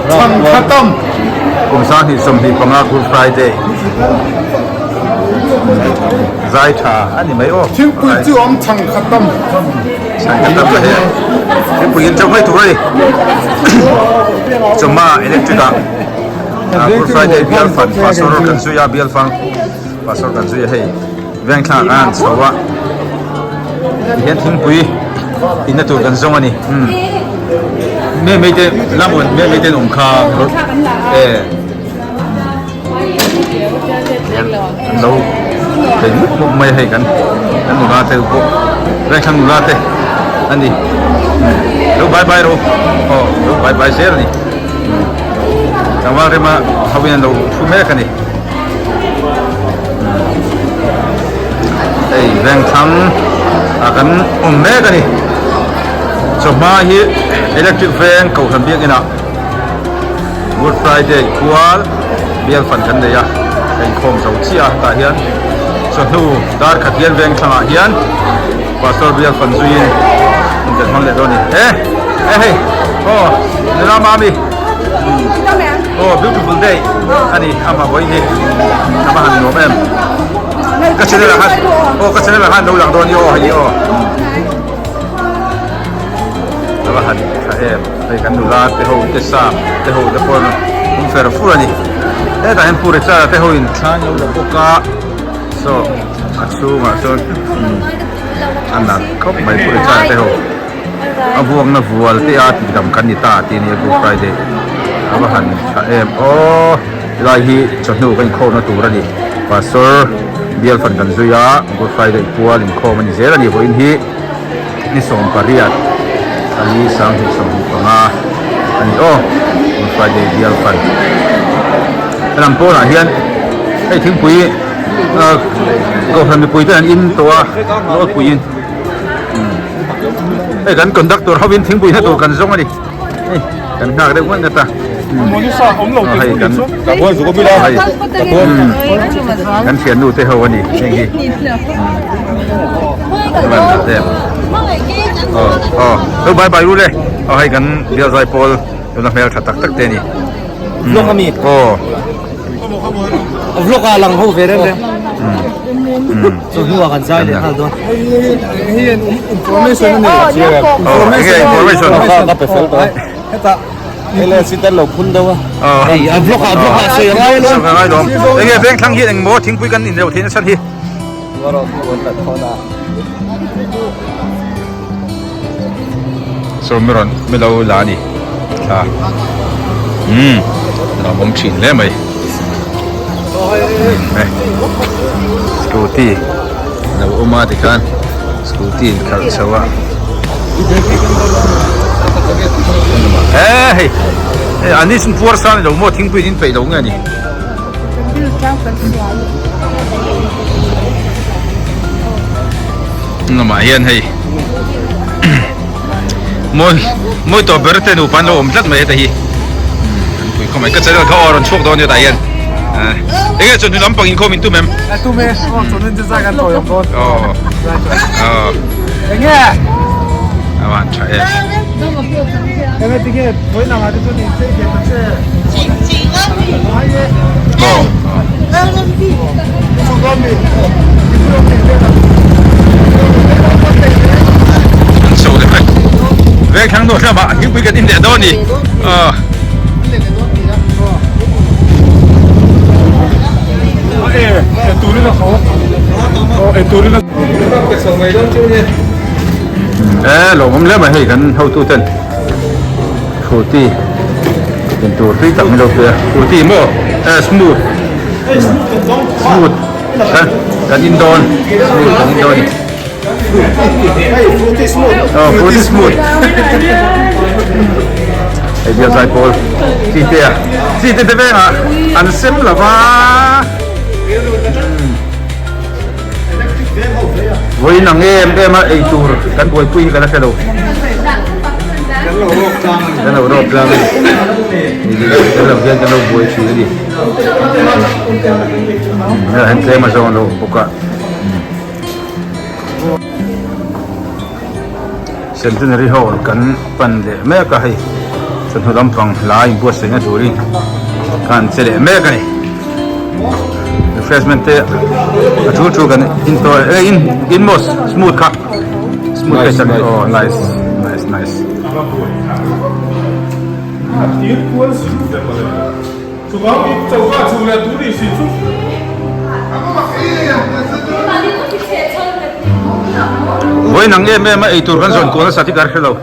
Chhangkhatam. Kum 2025 Good Friday zai tha a ni mai aw. Thingpui chu awm chhangkhatam. Chhangkhatam la hei a. Thingpui in chauh mai tur a ni. Chawhma electric ah Good Friday bial fan pastor kan zui a bial fang pastor kan zui a hei vengthlak a han chho a. Tihian thingpui inna tur kan zawng a ni. Me mei te lamon me mei te an awm kha e an lo thei mup mup mai hei kan kan nula te pawh vengthlang nula te a ni lo bye bye ro aw lo bye bye zel a ni tlangval rema ho in an lo thu mek a ni. Hei vengthlang ah kan awm mek a ni chawhma hi electric veng kohhran biakin ah good friday kual bial fan kan nei a a inkhawm zo chiah a tah hian chawhnu dar khat hian vengthlang ah hian pastor bial fan zuiin in kan hmang leh dawn a ni e e hei aw nula mami. Aw beautiful day ani ama vawi hi a va han nuam em ka channel ah khan aw ka channel ah khan lo lang dawn i aw hei aw a va han tha em hei kan nula te ho te sa te ho te pawh an fer fur ani hetah hian pu Richard-a te ho in thla an lo la bawk a saw a chhungah chuan a nalh khawp mai pu Richard-a te ho. A vuakna vual te a tih dam kan ni ta tih a ni a Good Friday a va han tha em aw helai hi chawhnu ka inkhawmna tur a ni Pastor bial fan kan zui a Good Friday pual inkhawm a ni zel a ni vawiin hi ni 18 ali 2025 a ni aw Good Friday bial fan helam pawnah hian hei thingpui kohhran mipui te an in tawh a nawlpuiin. Hei kan conductor hovin thingpui hna tur kan zawng a ni. Hei kan nghak deuh ngawt ngawt a. Hei kan hei kan thiannu te ho a ni heng hi. Aw aw lo bye bye ru le. Aw hei kan bial zai pawl tuna hmel tha tak tak te a ni. Vlog a mi? Aw. Vlog a lang ho ve reng reng. Chu hnuah kan zai leh nghal dawn. Information a ni. Information. Ka pe fel tawh. Heta Hei le sitar lo phun deuh a. Hei a vlog a vlog a sawi a ngai alawm. Sawi a ngai alawm. Enge veng thlang hi engmaw thingpui kan inreuh theih nasa hi. So mi rawn mi lo la a ni thla umm nuam awm thin hle mai scooty lo awm a tikhan scooty in khalh chho a he hei hei an ni puar sang ni lo maw thingpui in peih lo nge ni. Lamah hian hei mawi mawi tawp ber te nupa an lo awm tlat mai heta hi an pui khawm mai ka channel kha aw rawn chhuak dawn nia tah hian enge chawhnu lampang inkhawm in tum em tum e aw chawhnu chu zai kan tawi awm dawn aw aw enge a van tha em enge tinge vawiin angah te chuan inchei ve ta che An chho leh mai. Veng thlang dawh hlama thingpui kan in leh dawn ni. Aw. E lawmawm hle mai hei kan hotu ten. Fruity in tur tui tak min lo pe a fruity maw eh smooth smooth kan kan in dawn smooth kan in dawn ni oh fruity smooth hei bial zai pawl chi te a chi te te vengah an sem lova Vawiin ang em em a ei tur kan buaipui hi ka la hre lo. Kan lo rawk tlang a ni. Kan lo hian kan lo buai thin a ni. Hei hian tlem a zawng an lo awm bawk a. Centenary Hall kan pan leh mek a hei. Chawhnu lampang hla inbuatsaihna turin ka han che leh mek a ni. Refreshment te a tul tul kan in tawh e in in maw smooth kha smooth kha chak aw nice nice nice. Vawiin ang em em a eitur kan zawn kual nasa tih ka hre lo.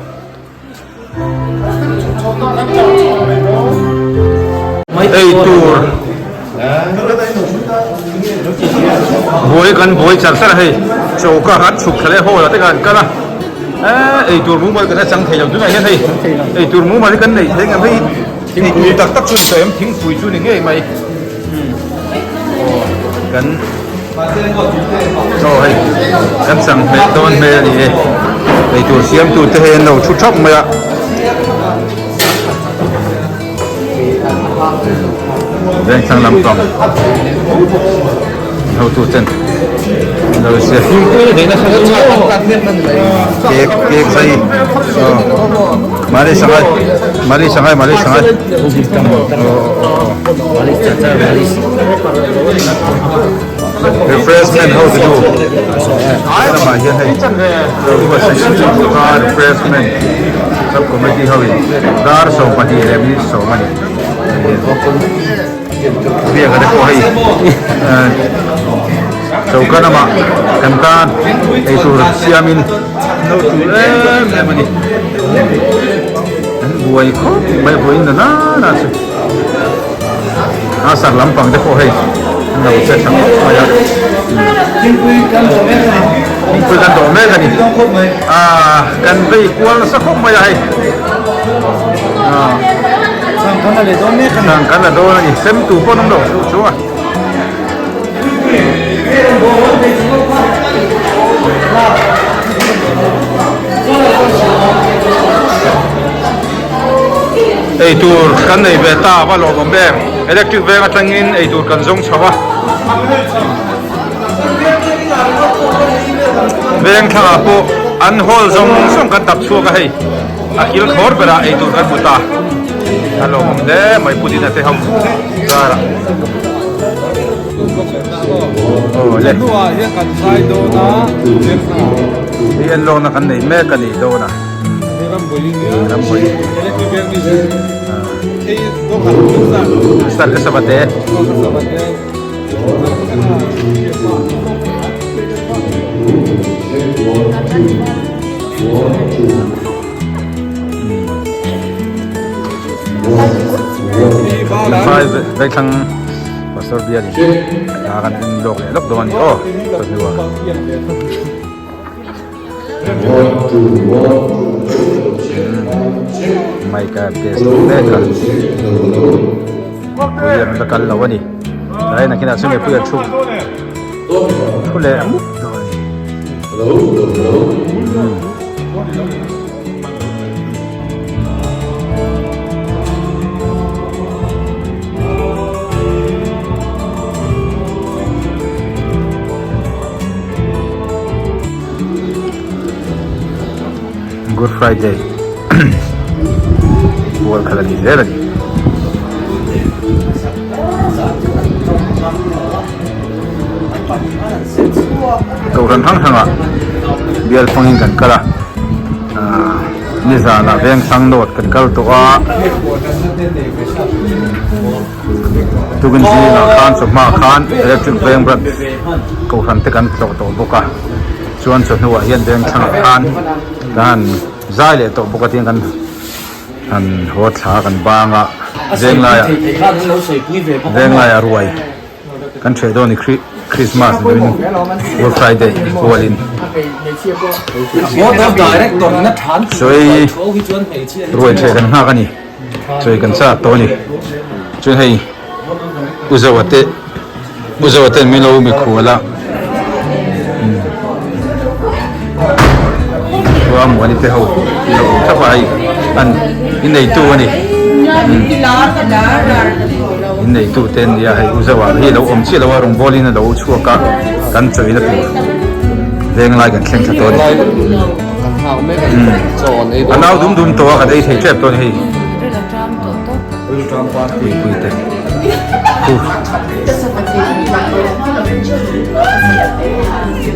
Ei tur buai kan buai char char a hei choka khan chhuk thla leh hall ah te khan kal a eee ei tur mumal kan la chang thei lo tunah hian hei ei tur mumal hi kan nei thei ngam hei thingpui tak tak chu ni tawh em thingpui chu ni ngei mai. Kan aw hei kan chang hmeh dawn hmel a ni e eitur siam tur te hei an lo thu thap mai a vengthlang lampang hotu ten an lo siam cake cake zai aw mali sangai mali sangai mali sangai Refreshment ho te chu lamah hian hei refreshment sub committee ho in dar 12 leh minute 10 a ni biak te pawh hei choka lamah kan tan eitur siamin no tur em em a ni an buai khawp mai buai na na chu. A sak lampang te pawh hei an lo che tha khawp mai a. Thingpui kan dawh mek a ni. Thingpui kan dawh mek a ni. Ah kan vei kual nasa khawp mai a hei. Ah. Sang kan la leh dawn mek a ni. Sang kan la dawn a ni. Sem tu pawh an awm lo chu chu a. Eitur kan nei ve ta a va lawmawm em electric veng atangin eitur kan zawng chho a veng thlangah pawh an hall zawng zawng kan tap chhuak a hei a kil khawr berah eitur kan hmu ta a lawmawm hle mai pu Dina te ho zarah. Hei en lawkna kan nei mek a nih dawn a. Star ka sabate. Lamphai veithlang pastor bialin hla kan en lawk leh lawk dawn a ni aw chawhnu ah. Mic a test mek a pui an la kal lo a ni tlai nakinah chuan mipui an thu thu leh mup dawn a ni. Good Friday pual khat a ni zel a ni. Kohhran hrang hrangah bial fangin kan kal a ahh nizanah Vengsang North kan kal tawh a. Tukin zingah khan chawhma khan electric veng branch kohhran te kan tlawh tawh bawk a chuan chawhnuah hian veng thlangah khan kan han zai leh tawh bawk a tiang kan han haw thla kan bang a veng laiah veng laiah ruai. Kan ṭheh dawn i Christmas niin Good Friday kualin sawi ruai ṭheh kan nghak a ni sawi kan chak tawh a ni chuan hei U Zoa te U Zoa ten min lo mikhual a khua Muani te ho lo awm thlap a hei an inneitu a ni. In neitu te an nia hei u Zoa hi a lo awm chiah lo a rawngbâwl in a lo chhuak a kan chawina tur venglai kan thleng thla tawh a ni a nau dum dum tawh a kan ei thei tep tawh a ni hei. Puipui te khu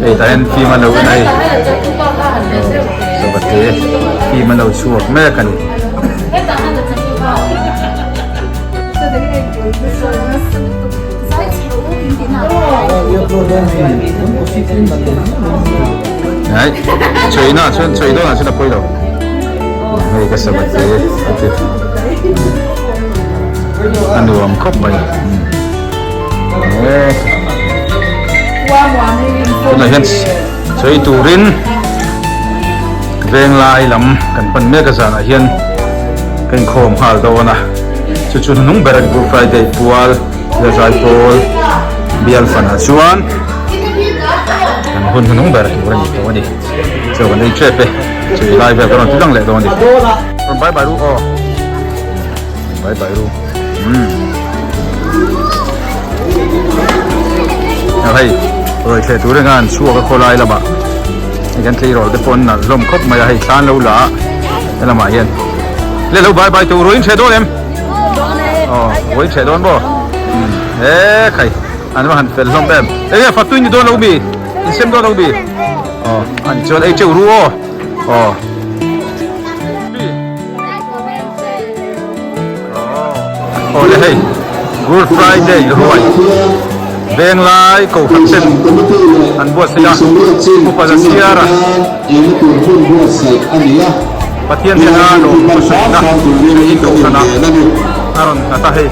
hei tah hian fim a lo en a hei sawvate fim a lo chhuak mek a ni. Ai chawina chuan chawi dawnah chuan a pawi lo hei ka sabat te a ti a nuam khawp mai tunah hian chawi turin venglai lam kan pan mek a zanah hian ka inkhawm nghal dawn a chu chu hnung ber a ni Good Friday pual Zai pawl bial fanah chuan kan hun hnung ber tur a ni tawh a ni. Chaw kan ei tep e, chumi lai vel ka rawn ti lang leh dawn a ni. Rawn bai bai ru aw, bai bai ru. Umm. Hei, rawi thleh tur enga an chhuak a khawlai lamah hei kan tleirawl te pawh an nalh hlawm khawp mai a, hei thlan lo la a helamah hian le lo bai bai tur ruin thleh dawn em? Aw ruin thleh dawn maw? Umm he khai an va han fel hlawm em. Enge fatui ni dawn lo mi? In sem dawn lo mi? Aw an chuan ei teuh ru aw. Aw. Aw le hei Good Friday ruai Venglai Kohhran ten an buatsaih a Upa Zasiara Pathian hnena lawm thusawiina hriin Kohhranah a rawn nghat a hei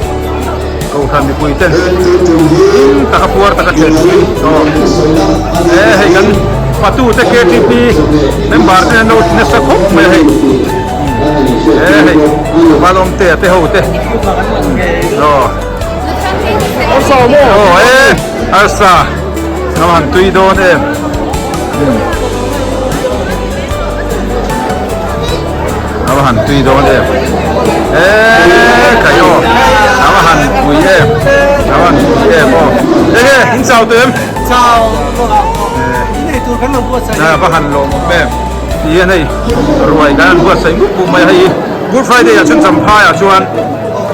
Kohhran mipui ten hlim taka puar taka thlen turin aw e hei kan fatu te KTP member te an lo ti nasa khawp mai a hei e hei Valawmte a te ho te aw aw e arsa a han tui dawn em. A va han tui dawn em eee kai aw a va han pui em a va han pui em aw enge in chau tawh em chau nei tur kan lo buatsaih a va han lawmawm em ti hian hei ruai kan han buatsaih mup mup mai a hei Good Friday ah chuan Champhai ah chuan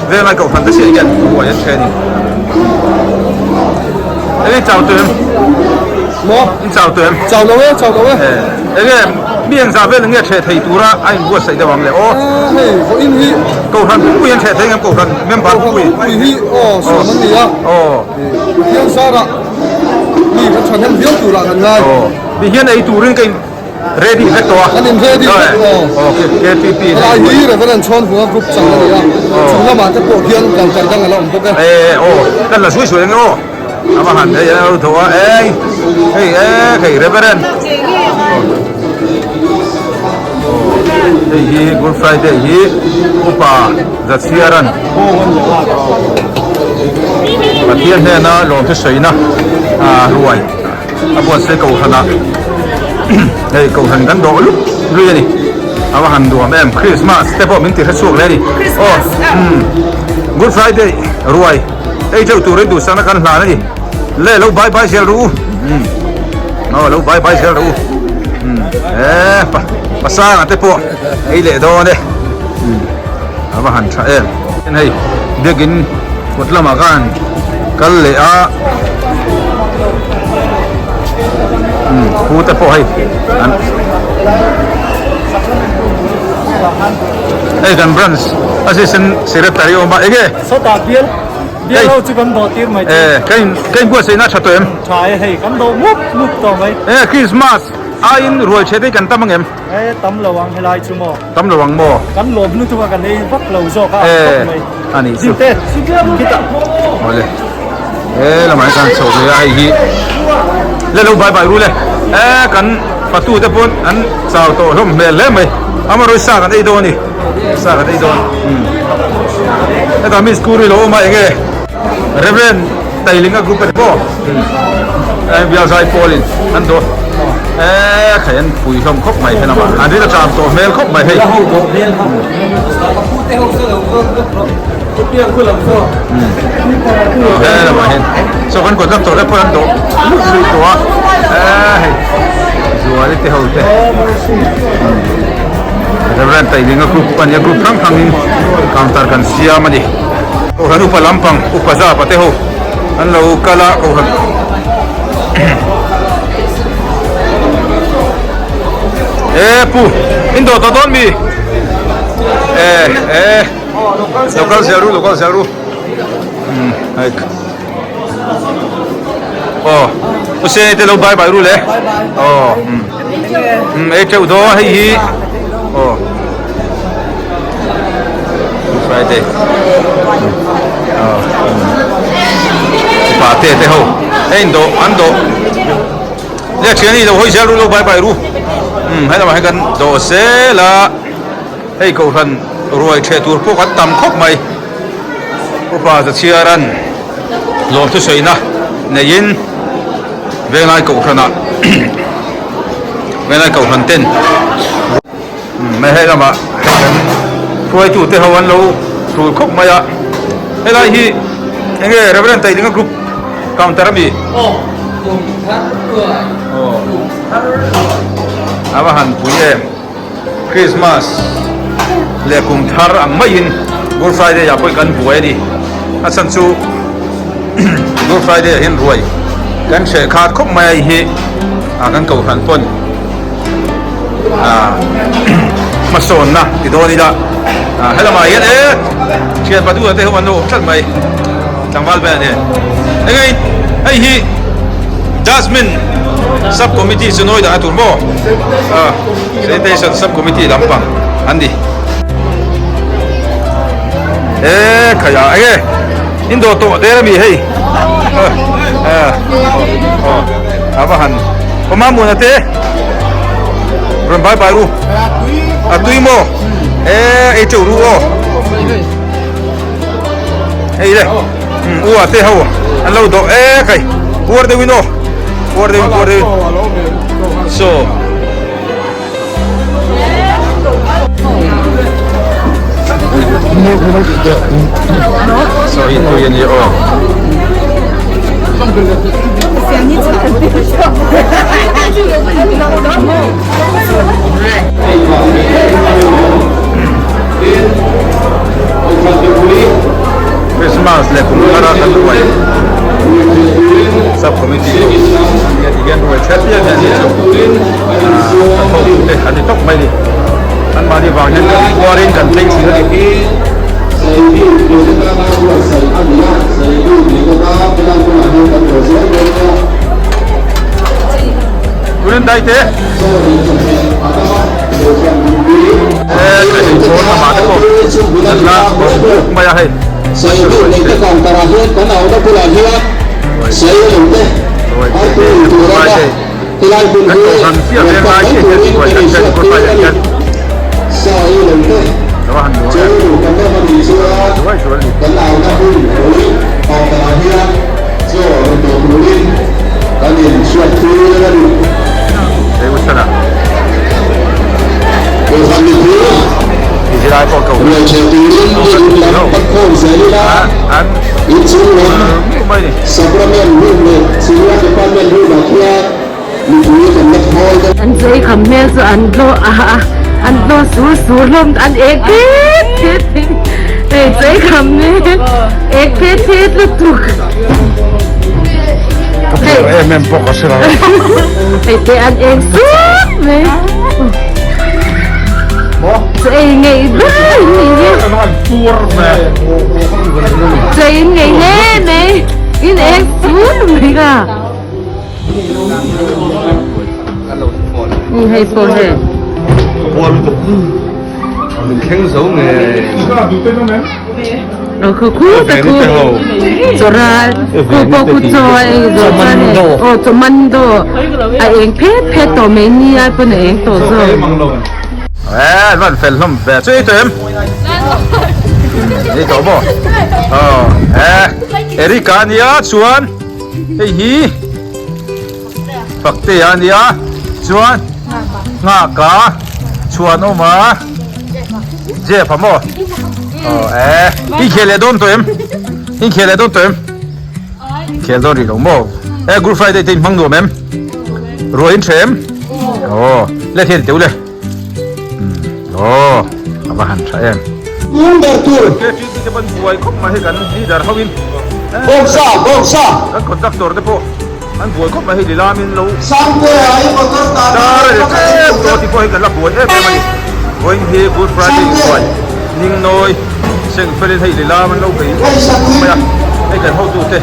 Venglai Kohhran te chiah hian ruai an ṭhen a ni enge chau tawh em maw in chau tawh em chau lo e chau lo e enge Mi engzah vel nge ṭheh thei tura a inbuatsaih deuh ang le aw? Hei vawiin hi. Kohhran pumpuiin an ṭheh thei ngem Kohhran member pumpui? Kohhran pumpui hi aw sawm an ni a. Aw. Pathian zarah mi kan ṭhahnem viau turah kan ngai. Aw. Ti hian ei turin ka in ready vek tawh a. Kan in ready vek aw. Aw KTP. Helai hi Reverend Chhawnvunga group chang a ni a. Chung lamah te pawh hian kalkar dang a la awm bawk e. E aw kan la zui zui ang e aw. A va han hei a lo tho a ei hei e hei Reverend hei hi Good Friday hi upa Zachhiaran Pathian hnena lawmthu sawina ruai a buatsaih kohhranah hei kohhran kan dawh lup lui a ni a va han nuam em Christmas te pawh min ti hre chhuak hle a ni aw Good Friday ruai. Hei theuh turin duhsakna kan hlan a ni. Le lo bai bai zel ru. Aw lo bai bai zel ru. E pa pasanga te pawh ei leh dawn e. A va han tha em. Hei biakin kawt lamah khan kal leh a. Pu te pawh hei an hei kan branch assistant secretary awm a enge. Sawtah bial bial ho chu kan dawh tir mai chu. Eh ka in ka in buatsaihna a tha tawh em? Tha e hei kan dawh mup mup tawh mai. Eh Christmas aiin rual chhe te hi kan tam ang em? Eh tam lo ang helai chu maw? Tam lo ang maw? Kan lawm lutuk a kan ei vak lo zawk a Eh a nih chu. Zinte khitah. Awle eh lamah hian kan chho ve a hei hi le lo bai bai ru le eh kan fatu te pawn an chau tawh hlawm hmel hle mai amarawh sa kan ei dawn a ni. Sa kan ei dawn. Hetah Miss Kuri lo awm a enge Reverend Tailinga group a ni maw? Heng bial zai pawlin an dawn. Eee khai an pui hlawm khawp mai he lamah. An rin a ṭam tawh hmel khawp mai hei. He lamah hian chaw kan kawt tawh te pawh an dawh luih luih tawh a. Eee hei Zuali te ho te. Reverend Tailinga group a nia group hrang hrangin counter kan siam a ni. Kohhran upa lampang upa zapa te ho an lo kal a kohhran e pu in dawh tawh dawn mi e e lo kal zel ru lo kal zel ru umm hei aw pu se te lo bye bye ru le aw umm umm ei teuh dawn hei hi aw Good Friday aw upa te te ho hei an dawh an dawh le thian hi lo hawi zel ru lo bye bye ru umm helamah hian kan dawh zel a hei kohhran ruai theh tur pawh kan tam khawp mai. Upa Zachiaran lawm thusawiina neiin Venglai Kohhranah Venglai Kohhran ten mai hei lamah hei kan hruaitu te ho an lo tul khawp mai a helai hi enge Reverend Tailinga group counter ami a va han pui em. Christmas leh kum thar ang maiin Good Friday ah pawh kan buai a ni. A chhan chu Good Friday ah hian ruai kan hreh khat khawp mai a hei hi ah kan kohhran pawn ah hmasawnna ti dawn ila ah helamah hian e thian paduha te ho an lo awm tlat mai tlangval vel nen eng hei hei hi dustbin sub committee chu nawi dah a tur maw ah sanitation sub committee lampang an ni e khai ah enge in dawh tawh der ami hei ah aw a va han aw mamuna te rawn bye bye ru a tui maw e ei teuh ru aw. Hei le u a te ho an lo dawh ek hei puar deuhin aw puar deuhin puar deuhin so so hi tui ani aw Christmas leh kum thar a kan ruai sub committee ho an nia ti hian ruai chhiat viau hian ni chu a thawk te an ni tawk mai ni an mahni vang hian kan puarin kan tlei thin a ni. Tunin dai te. An chawi kham hmel chu an tlaw a an tlaw sur sur hlawm an ek phet phet hei chawi kham hmel ek phet phet lutuk. Ka pawh em em bawk a hre lo. Hei te an eng sup mai. Chu ei ngei ber ni hi. Chu ei ngei hle mai. In eng sup mai ka. Hei pawh hei. Min thleng zo nge. Ờ khu khu ta khu cho ra khu po khu cho ei zo chuan e aw chaw man do a eng phet phet tawh mai nia pawn a eng tawh zawk. E van fel hlawm ve chu ei tawh em ei tawh maw aw e Erica ania chuan hei hi Faktea ania chuan Nghaka Chhuanawma Jeff a maw? Aw e, i khel leh dawn tawh em? I khel leh dawn tawh em? Khel dawn rih lo maw? E Good Friday te in hmang nuam em? Ruai in tha em? Aw, le thian teuh le. Aw a va han tha em. Tung ber tur. KTP te pawh an buai khawp mai hei kan leader ho in. Bawngsa bawngsa. Kan conductor te pawh an buai khawp mai hei lilam in lo. Sangtea i motor tan Dar a ri tlem tawh tih pawh hi kan la buai em em a ni. Vawiin hi Good Friday inbuai Ningnawi Sengfelin hei lilam an lo bei khawp mai a. Hei kan hotute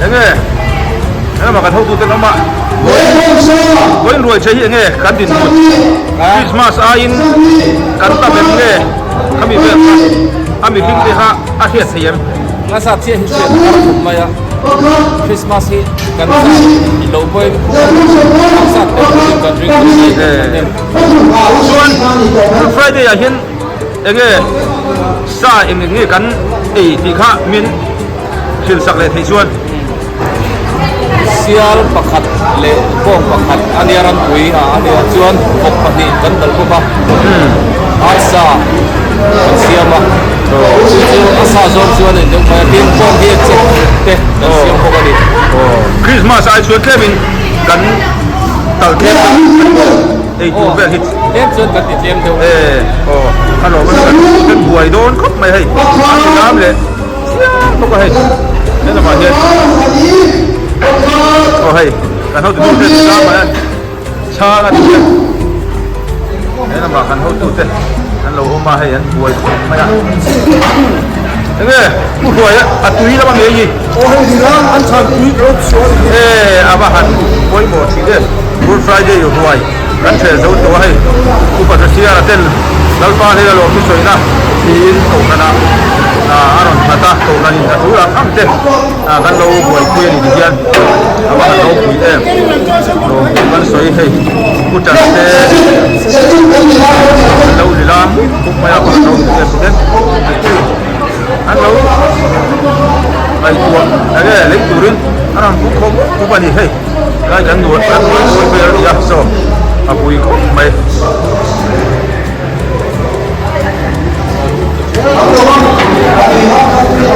enge helamah kan hotute an awm a. Vawiin ruai che hi enge kan dinhmun Christmas aiin kan tam em nge khami vel kha a mihring te kha a hriat thei em? Nga zat chiah hi hriat a har khawp mai a, Christmas hi kan zat i lo pawhin kan zat ber turin kan ring duh mai kan hmu hnem. Chuan Good Friday ah hian enge sa eng eng nge kan ei tih kha min hrilh sak leh theih chuan. Sial pakhat leh bawng pakhat a nia rampui ah a nia chuan vawk pahnih kan dal bawk a, arsa kan siam a, chu chu a sa zawng chuan a in deuh mai a, tin bawng hi a chek te kan siam bawk a ni. Christmas ai chuan tlemin kan tal tlem deuh ei tur vel hi. Tlem chuan kan ti tlem deuh. E aw a lawm a kan buai dawn khawp mai hei a ti lam leh. Chiang bawk a hei he lamah hian aw hei kan hotu te tlangah hian chhang a ni hian he lamah kan hotu te an lo awm a hei an buai khawp mai a enge pu hruai a tui lama ngei hi aw hei ni la an chhan tui ka lo chhuah a ni e a va han pawimawh thin e Good Friday ruai kan ṭheh zo tawh a hei upa Zasiara ten Lalpa hnena lawm thu sawina tiin kohhranah a rawn nghat a, kohhranin a tul ang ang te kan lo buaipui a ni ti hian a va han ropui em lawm thu kan sawi hei pu Ṭan te an lo ni la khum mai a va han ropui em ti hian an lo ngaihtuah enge lei turin a rawn puk khawp khawp a ni hei. Lai kan nuai kan nuai nuai vel a ni a saw a pui khawp mai.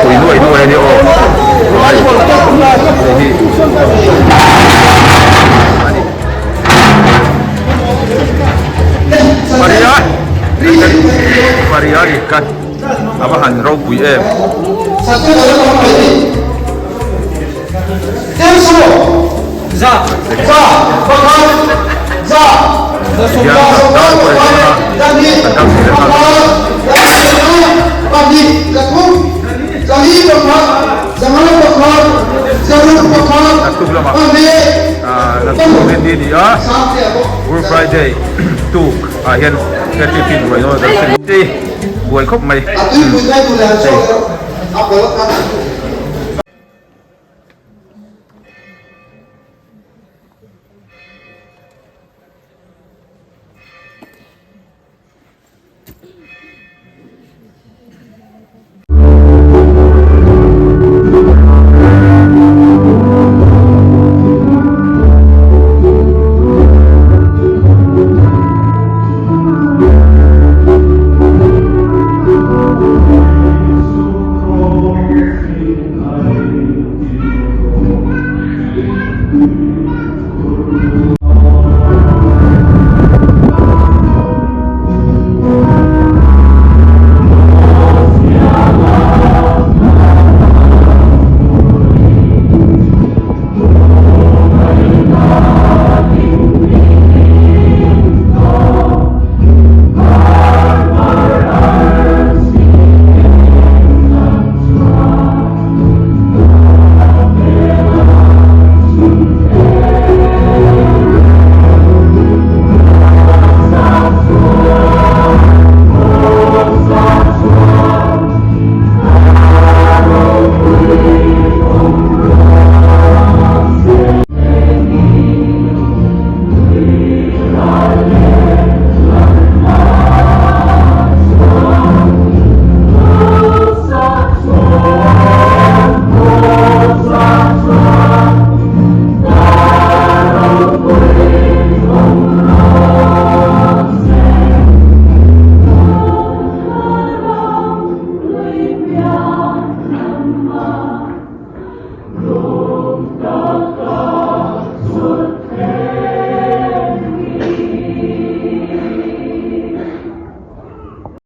Pui nuai nuai a ni aw hei hei hi a ni Maria Maria ri ka a va han ropui em. Naktuk lamah naktuk rin ni ni a Good Friday tuk ah hian ktp buai dawn a kan hre buai khawp mai hei.